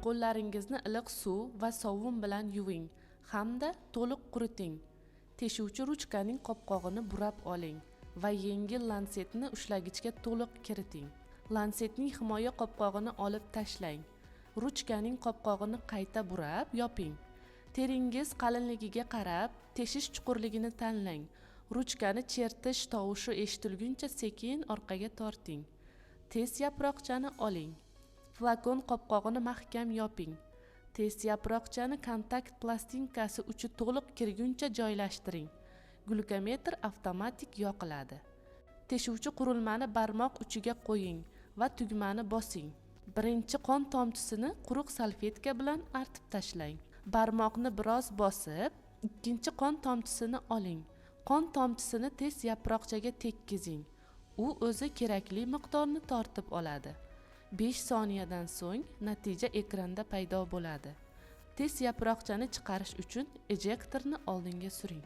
Qo'llaringizni iliq suv va sovun bilan yuving hamda to'liq quriting. Teshuvchi ruchkaning qopqog'ini burab oling va yengil lansetni ushlagichga to'liq kiriting. Lansetning himoya qopqog'ini olib tashlang. Ruchkaning qopqog'ini qayta burab yoping. Teringiz qalinligiga qarab teshish chuqurligini tanlang. Ruchkani chertish tovushi eshitilguncha sekin orqaga torting. Test yaproqchani oling. Flakon qopqog'ini mahkam yoping. Test yaproqchani kontakt plastinkasi uchi to'liq kirguncha joylashtiring. Glyukometr avtomatik yoqiladi. Teshuvchi qurilmani barmoq uchiga qo'ying va tugmani bosing. Birinchi qon tomchisini quruq salfetka bilan artib tashlang. Barmoqni biroz bosib, ikkinchi qon tomchisini oling. Qon tomchisini test yaproqchaga tekkizing. U o'zi kerakli miqdorni tortib oladi. 5 soniyadan so'ng natija ekranda paydo bo'ladi. Test yaproqchani chiqarish uchun ejektorni oldinga suring.